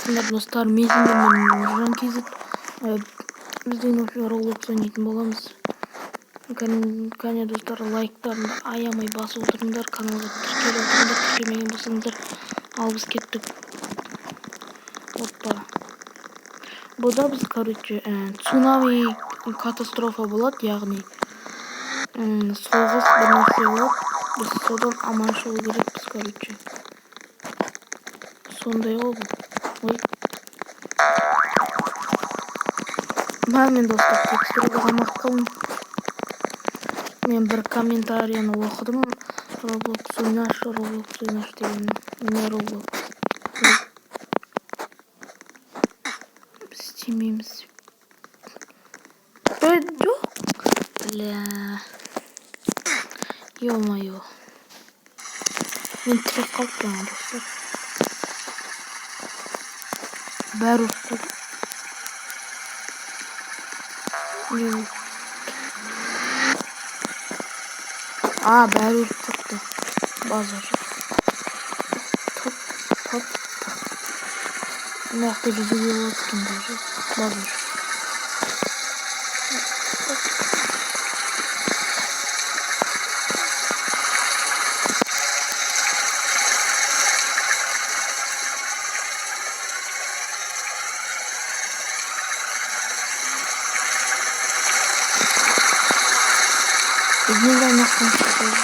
Қалайсыңдар, достар? Мен сендермен Нұржан KZ. Біз деген вообще Roblox ойнайтын боламыз. Кәне, достар, лайктарыңды аямай басып отырыңдар, каналға тіркеліп отырыңдар, тіркелмеген болсаңыздар. Ал біз кеттік. Опа. Бұда біз, короче, цунами катастрофа болады, яғни соғыс бір нәрсе болады. Біз содан аман шығу керекпіз, короче. Сондай ғой бұл. Ой. Мә, мен, достар, текстурға қамап қалдым. Мен бір комментарияны оқыдым. Roblox ойнашы, Roblox ойнашы деген. Міне Roblox. Ой. Біз істемейміз. Ей, жоқ. Бля. Ё-моё. Мен тіреп қалып жаңа, достар. Бәрі өліп қалды. Не ол? А, бәрі өліп қалыпты. Базар жоқ. Топ, топ, топ. Мына жақта жүзуге болады екен даже. Базар жоқ. Біз неге аймақтан шықпаймыз?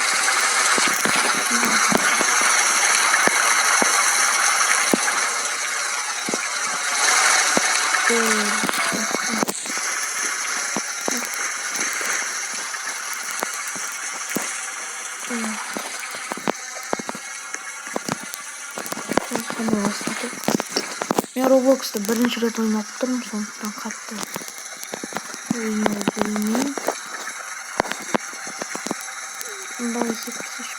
Қандай басты? Мен Robloxты бірінші рет ойнап тұрмын, сондықтан қатты ойнай білмеймін. Давай секірсейші.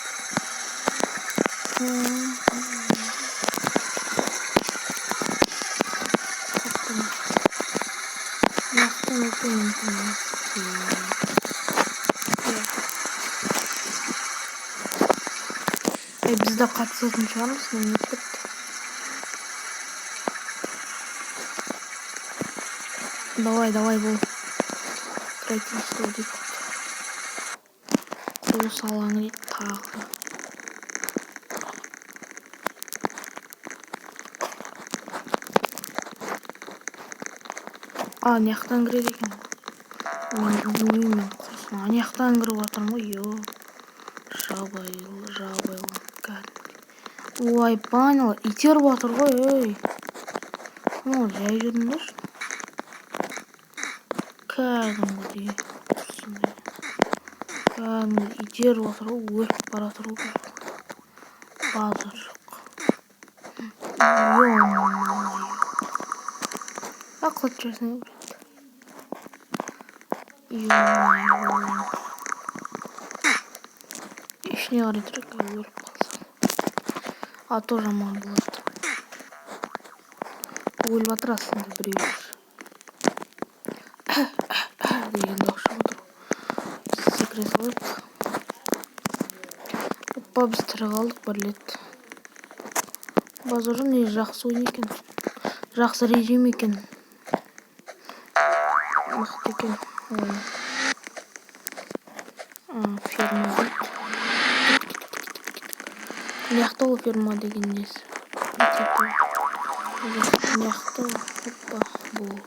Қатты. Мына өту мүмкін емес екен. Иә. Ей, біз де қатысатын шығармыз, не кетті. Давай, давай, бол. Строительство дейді. Құрылыс алаңы дейді тағы. А, мына жақтан кіреді екен. Мен білмеймін, мен құрысын. Ана жақтан кіріп жатырмын ғой, ё. Жабайыл, жабайыл, кәдімгідей. Ойбай, итеріп жатыр ғой, ей. О, жай жүріңдерші. Кәдімгідей. Құрысын. Кәдімгідей итеріп жатыр ғой, өліп бара жатыр ғой. Базар жоқ. Ё-моё. А, құлап жүрсің. Ё-моё. Ішіне қарай тұрайық, өліп қалсам. А то жаман болады. Өліп жатыр астында біреулер. Деген дауыс шығып отыр. Біз секіре салайық. Опа, біз тірі қалдық бір рет. Базар не жақсы ойын екен. Жақсы режим екен. Мықты екен ойын. А, ферма дейді. Мына жақта ол ферма деген несі. Типа. Мына жақта, опа, болды.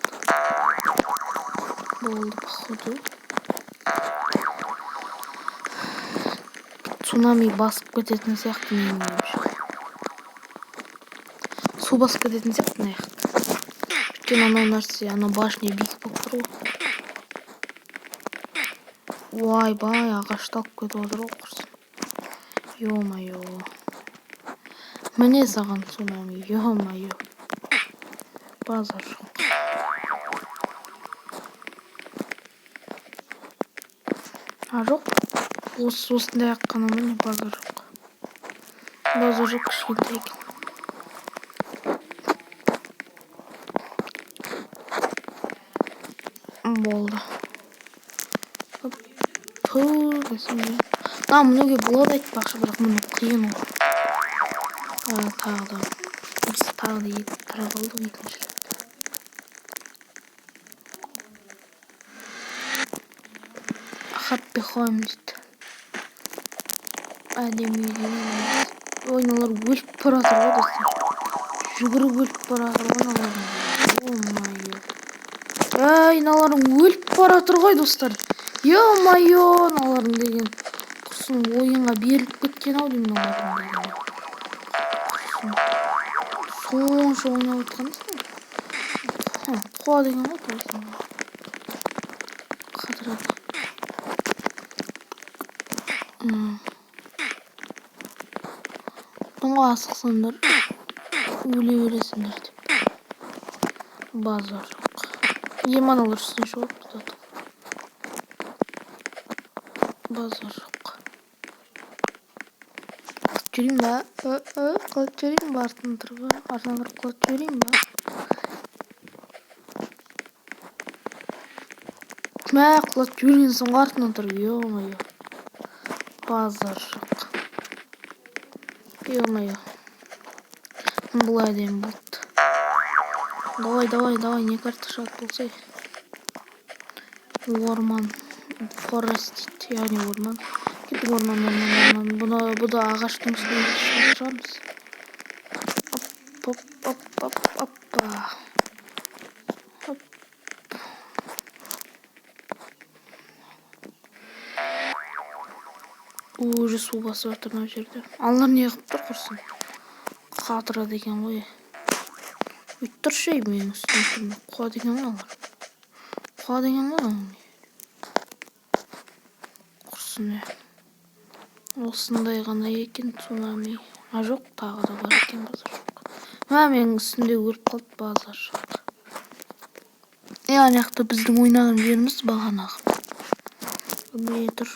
Болды, походу. Цунами басып кететін сияқты менің ойымша. Су басып кететін сияқты мына жақта. Өйткені анау нәрсе, анау башня биік болып тұр ғой. Ойбай, ағашты алып кетіп отыр ғой құрсын. Ё-моё. Міне саған цунами, ё-моё. Базар жоқ. А, жоқ. Осы осындай ақ қана міне базар жоқ. Базар жоқ, кішкентай екен. Болды. Ту, десем де. А, мінуге болады айтпақшы, бірақ міну қиын ол. А, тағы да. Біз тағы да екі Тірі қалдық екінші рет. Happy Home дейді. Әдемі үй деген. Ой, мыналар өліп бара жатыр ғой, достар. Жүгіріп өліп бара жатыр ғой мыналар. Ё-моё. Ей, мыналарың өліп бара жатыр ғой, достар. Ё-моё, мыналарың деген. Құрсын, ойынға беріліп кеткен ау деймін мыналардың деген. Құрсын. Сонша ойнап жатқансың. Қуа деген ғой, тоғыздан. Қатырады. Бұнға асықсаңдар өле бересіңдер деп. Базар жоқ. Ем, аналар үстіне шығып кетеді. Базар жоқ. Құлатып жіберейін ба? Құлатып жіберейін ба? Артынан тұрып, артынан тұрып құлатып жіберейін ба? Мә, құлатып жібергенсің ғой артынан тұрып, ё-моё. Базар жоқ. Ё-моё. Бұл әдемі болды. Давай, давай, давай, не карта шығады болса. Орман. Forest дейді, яғни орман. Кеттік, орман, орман, орман. Бұны, бұ да ағаштың үстіне шығатын шығармыз. Оп, оп, оп, оп, опа. Оп. Уже су басып жатыр мына жерде. Аналар не қылып тұр құрсын? Қатырады екен ғой. Өйтіп тұршы ей, менің үстіме тұрмай. Қуады екен ғой аналар. Қуады екен ғой аналар. Құрсын, е. Осындай ғана екен цунами. А жоқ, тағы да бар екен, базар жоқ. Мә, менің үстімде өліп қалды, базар жоқ. Е, ана жақта біздің ойнаған жеріміз бағанағы. Не тұр?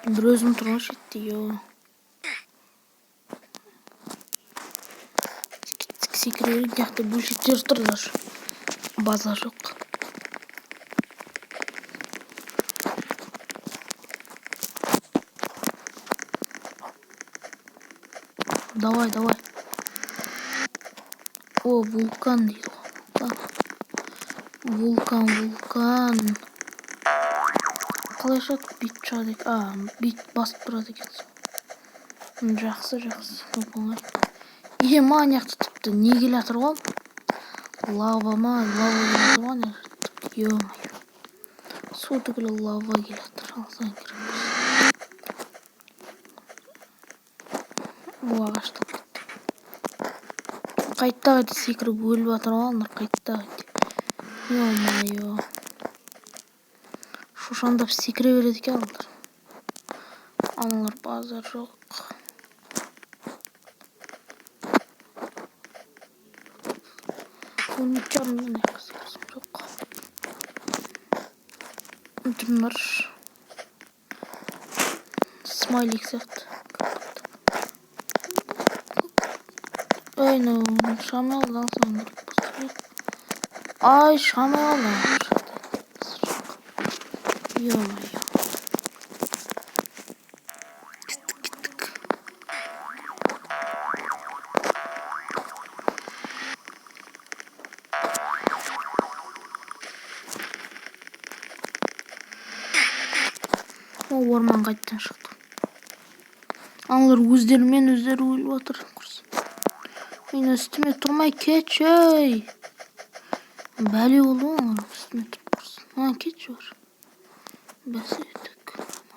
Бір өзім тұрған шетте, ё. Секіре берейін, мына жақта бөлшектер тұр даже. Базар жоқ. Давай, давай. О, вулкан дейді ғой. Вулкан, вулкан. Қалай шығады? Бүйтіп шығады екен. А, бүйтіп басып тұрады екенсің. Жақсы, жақсы. Оп оңай. Е, ма, ана жақта тіпті не келе жатыр ғой? Лава ма? Лава келе жатыр ғой ана жақта тіпті. Ё-моё. Су түгілі лава келе жатыр. Алсаң керек болса. Бұл ағашты алып кетті. Қайта-қайта секіріп өліп жатыр ғой аналар, қайта-қайта. Ё-моё. Шошаңдап секіре береді екен аналар. Аналар базар жоқ. Өлмейтін шығармын, мына жаққа секірсем жоқ. Тұрыңдаршы. Смайлик сияқты. Ай, мынау шамай алды, алсаң керек болса. Ай, шамай алды. Ё-моё. Кеттік, кеттік. О, орман қайтадан шықты. Аналар өздерімен өздері өліп жатыр. Құрсын. Мен үстіме тұрмай кетші, ей. Бәле болды ғой аналар үстіме тұрып құрсын. А, кетші бар. Бәсе, так.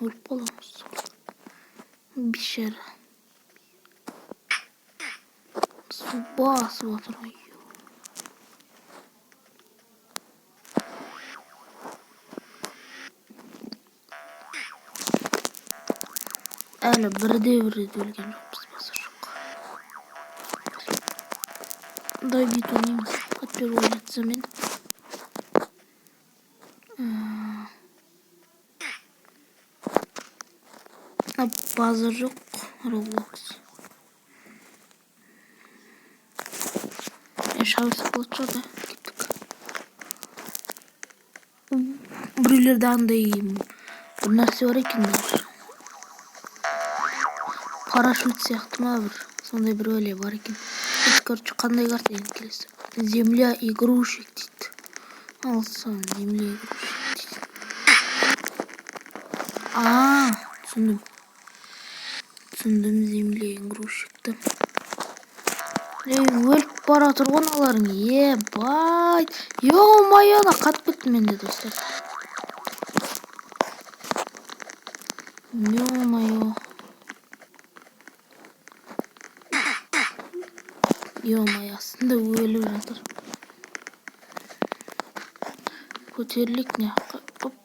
Өліп қаламыз. Бейшара. Су басып отыр ғой. Әлі бірде бір рет өлген жоқпыз, базар жоқ. Дай бүйтіп ойнаймыз. От первого лица мен. Базар жоқ. Roblox. Шабыс болады шығар да. Кеттік. Біреулерде андай бір нәрсе бар екен даже. Парашют сияқты ма, бір сондай бір бәле бар екен. Это, короче, қандай карта енді келесі? Земля игрушек дейді. Алсам, земля игрушек дейді. А, түсіндім. Түсіндім земля игрушекті. Ей, өліп бара жатыр ғой мыналарың. Ебать. Ё-моё, ана қатып кеттім мен де, достар. Ё-моё. Ё-моё, астында өліп жатыр. Көтерілейік мына жаққа. Оп.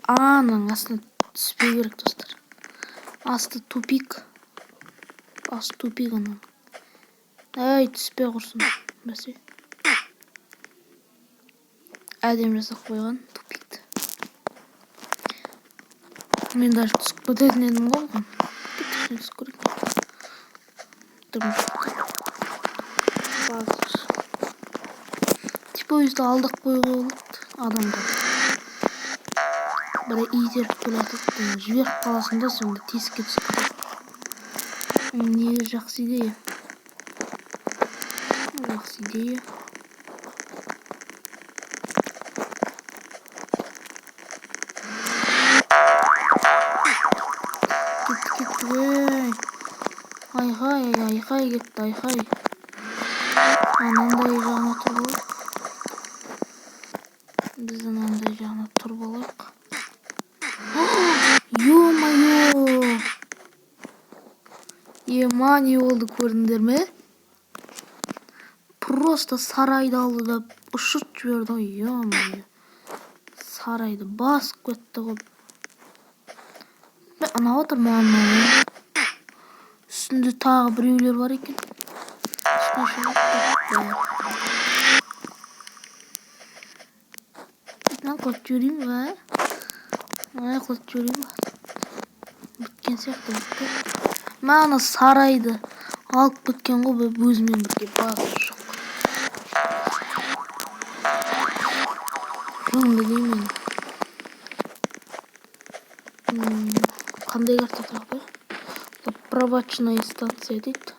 Ананың астына түспеу керек, достар. Асты тупик. Асты тупик ананың. Әй, түспей құрсын. Бәсе. Әдемі жасап қойған тупикті. Мен даже түсіп кететін едім ғой бұған. Кеттік, түсіп көрейік. Базар. Типа өйстіп алдап қоюға болады адамды. Бір итеріп келе жатады, жіберіп қаласың да, сонда тесікке түсіп кетеді. Негізі жақсы идея. Жақсы идея. Кетті, кетті, ей. Айхай, айхай кетті, айхай. Анандай жағына тұрып алайық. Біз анандай жағына тұрып алайық. Ё-моё! Ема, не болды, көрдіңдер ме? Просто сарайды алды да ұшырып жіберді ғой, ё-моё. Сарайды басып кетті ғой. Ұнап отыр маған мынау. Үстінде тағы біреулер бар екен. Үстіне шығып кетті. Мынаны құлатып жіберейін ба? Ай, құлатып жіберейін ба? Біткен сияқты бітті. Мына сарайды алып кеткен ғой, өзімен бірге базар жоқ. Жынды деймін. Қандай карта тағы? Заправочная станция дейді.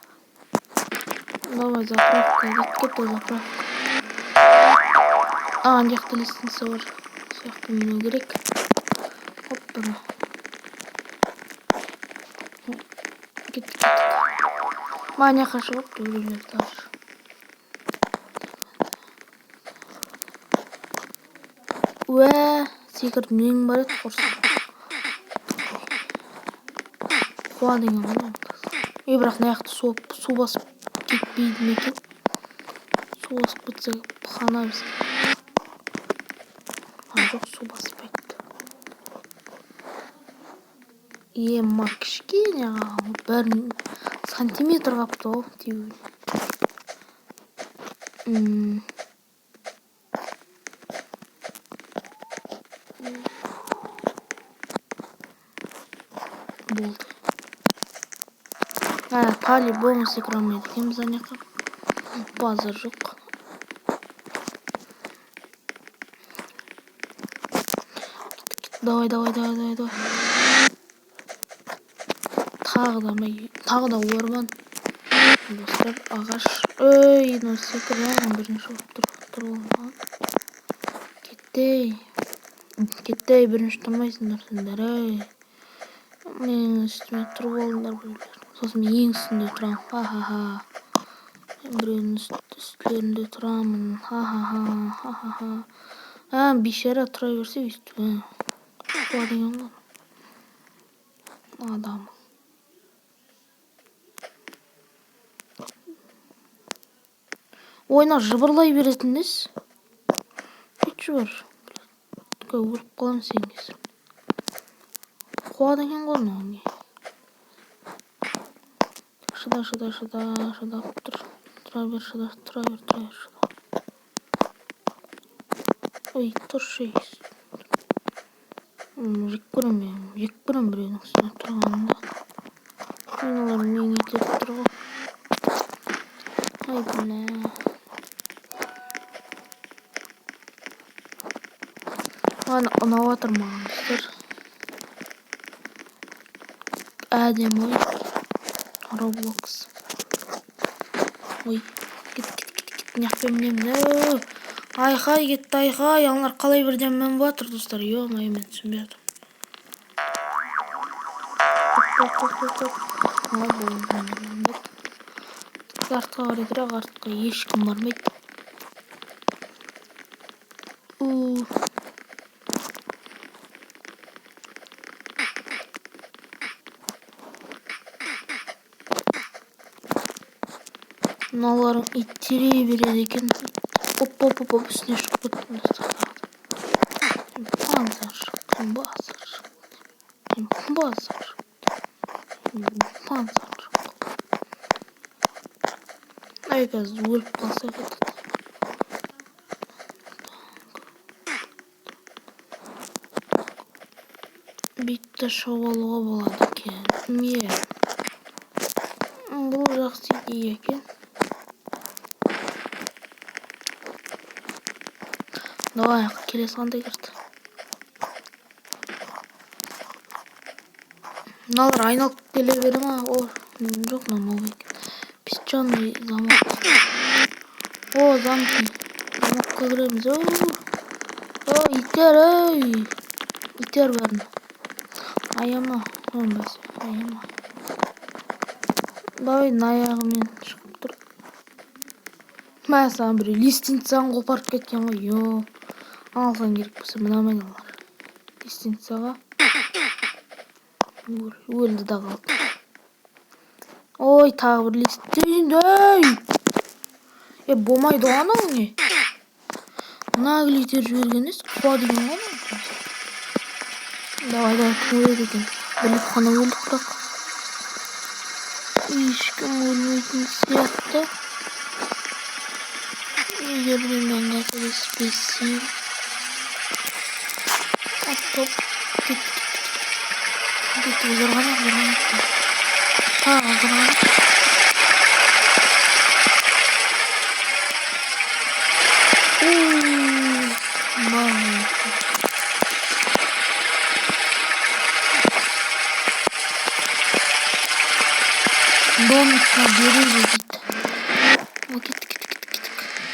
Давай заправка дейді. Кетті заправка. А, ана жақта лестница бар. Сол жақта міну керек. Оппана. Кеттік, кеттік. Мына жаққа шығып біреулер даже. Уә, секіріп нең бар еді құрсын. Қуа деген ғой мынау. Ей, бірақ мына жақты су басып кетпейді ме екен? Су басып кетсе хана бізге. А, жоқ, су баспайды. Ема, кішкене қалған, бір сантиметр қалыпты ғой теуге. Болды. А, по-любому секіре алмайды екенбіз ана жаққа. Базар жоқ. Давай, давай, давай, давай, давай. Тағы да ма, тағы да орман. Достар, ағаш. Ой, мынау секіре алмаған, бірінші болып тұр болмаған. Кеттей. Кеттей, бірінші тұрмайсыңдар сендер, ей. Менің үстіме тұрып алдыңдар біреулер. Сосын мен ең үстінде тұрамын. Ха-ха-ха. Мен біреудің үстілерінде тұрамын. Ха-ха-ха, ха-ха-ха. А, бейшара тұра берсе өйстіп, а. Қуа деген ғой. Адам. Ойна жыбырлай беретін несі? Кетші бар. Өліп қаламын сен кесірінен. Қуа деген ғой мынау не? Шыда, шыда, шыда, шыдап тұр. Тұра бер, шыда, тұра бер, тұра бер, шыда. Ой, тұршы. Жек көремін мен, жек көремін біреудің үстіне тұрғанды. Мен олар мені итеріп тұр ғой. Ай, бля. Маған ұнап жатыр маған, достар. Әдемі ғой Roblox. Ой, кет, кет, кет, кет, мына жақпен мінемін. Айқай кетті, айқай. Аналар қалай бірден мініп жатыр, достар? Ё-моё, мен түсінбей жатырмын. Хоп, хоп, хоп, хоп. Артқа қарай тұрақ, артқа ешкім бармайды. У. Мыналарың итере береді екен. Оп, оп, оп, оп, үстіне шығып кеттім, достар. Базар, базар, базар, базар. Ай, қазір өліп қалса кетеді. Бүйтіп те шығып алуға болады екен. Не? Бұл жақсы идея екен. Давай, келесі қандай карта? Мыналар айналып келе бере ма? О, жоқ, мынау новый екен. Песчаный замок. О, замки. Замокқа кіреміз. О, о, иттер, ей. Иттер бәрін. Аяма, бәсе, аяма. Давай, мына аяғымен шығып тұр. Мә, саған біреу лестницаны қопарып кеткен ғой, ё. Алсаң керек болса, мына аналар. Лестницаға. Өлді да қалды. Ой, тағы бір лестница. Ей! Е, болмайды ғой анау не? Мына итеріп жіберген несі? Қуа деген ғой анау. Давай, давай, кім өледі екен? Бір рет қана өлдік бірақ. Ешкім өлмейтін сияқты. Егер де мен қателеспесем. Оп, оп. Кет, кет, кет. Ұзарғанақ, ұзарғанақ. Тағы ұзарғанақ. Мама. Домик на березе дейді. О, кеттік, кеттік, кеттік, кеттік.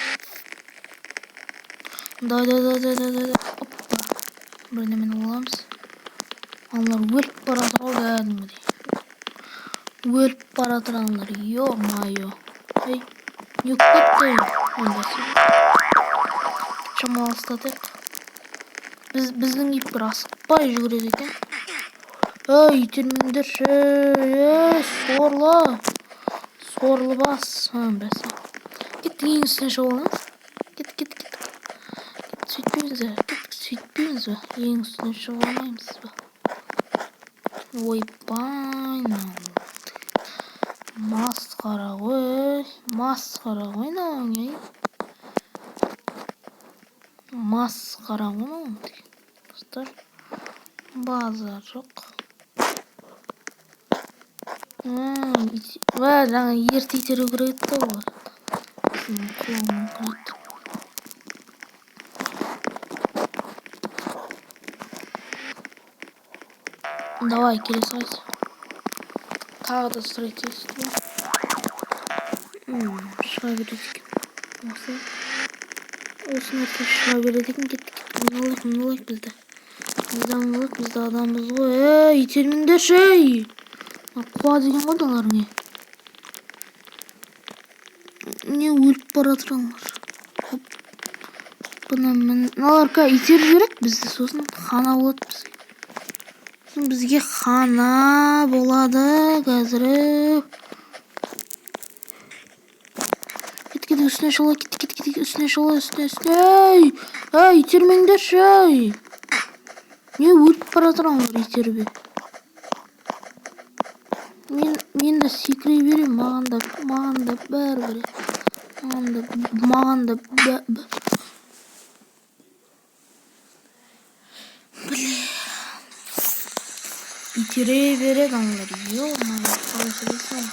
Давай, давай, давай, давай, давай. Оппа. Бірдемені аламыз. Аналар өліп бара жатыр ғой кәдімгідей. Өліп бара жатыр аналар. Ё-моё. Ей, не болып кетті? Онда шамалы алыстатайық. Біздің кейіпкер асықпай жүгіреді екен. Ей, итермеңдерші. Ей, сорлы. Сорлы бас. Бәсе. Кеттік, ең үстіне шығып аламыз. Кеттік, кеттік, кеттік. Кеттік, сөйтпейміз бе? Кеттік, сөйтпейміз бе? Ең үстіне шығып алмаймыз ба? Ойбай, мынау. Масқара ғой. Масқара ғой мынауың, ей. Масқара ғой мынауың деген. Достар, базар жоқ. Уә, жаңа ерте итеру керек еді да олар. Құлауы мүмкін еді. Давай, келесі қайсы? Тағы да строительство. Шыға береді екен. Осы нәрсе шыға береді екен. Кеттік, кеттік. Мына алайық, мына алайық бізді. Бізді алайық, бізді адамбыз ғой. Ей, итермеңдерші, ей! Қуа деген ғой мыналар не? Не өліп бара жатыр аналар. Хоп. Бұны мыналар итеріп жібереді бізді, сосын хана болады бізге. Сосын бізге хана болады қазір. Кет, кет, үстіне шыға, кет, кет, кет, үстіне шыға, үстіне, үстіне. Ей, ей, итермеңдерші, ей. Не өліп бара жатыр аналар итеріп. Мен де секіре беремін, маған да бәрібір. Маған да Блин. Итере береді аналар. Ё-моё, қалай сөйлейсің?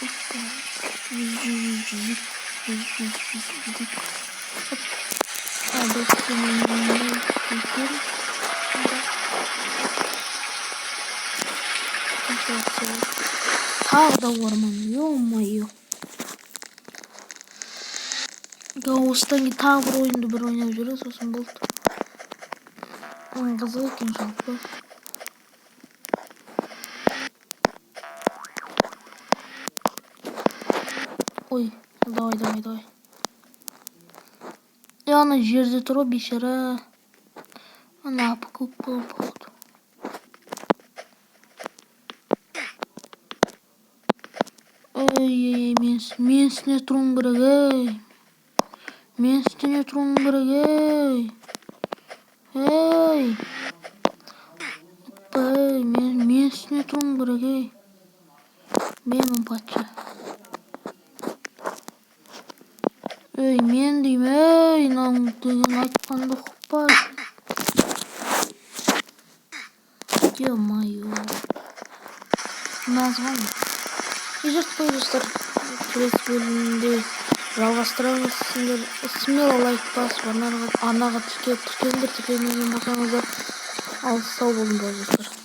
Опа. Жүз, жүз, жүз, жүз, жүз, жүз, жүз. Оп. Біз тағы да орман, ё-моё. Осыдан кейін тағы бір ойынды бір ойнап жүреміз, сосын болды. Ойын қызық екен жалпы. Ой, давай, давай, давай. Е, ана жерде тұр ғой бейшара. Ана апы көп болған, походу. Ей, ей, мен үстіне тұруым керек, ей. Мен үстіне тұруым керек, ей. Ей. Ей, мен үстіне тұруым керек, ей. Менмін патша. Ей, мен деймін, ей, мынау деген айтқанды ұқпай. Ё-моё. Мына ғой. Жұрт достар, келесі бөлімде жалғастырамыз. Сендер смело лайк басып, арнаға тіркеліңдер, тіркелмеген болсаңыздар. Ал сау болыңдар, достар.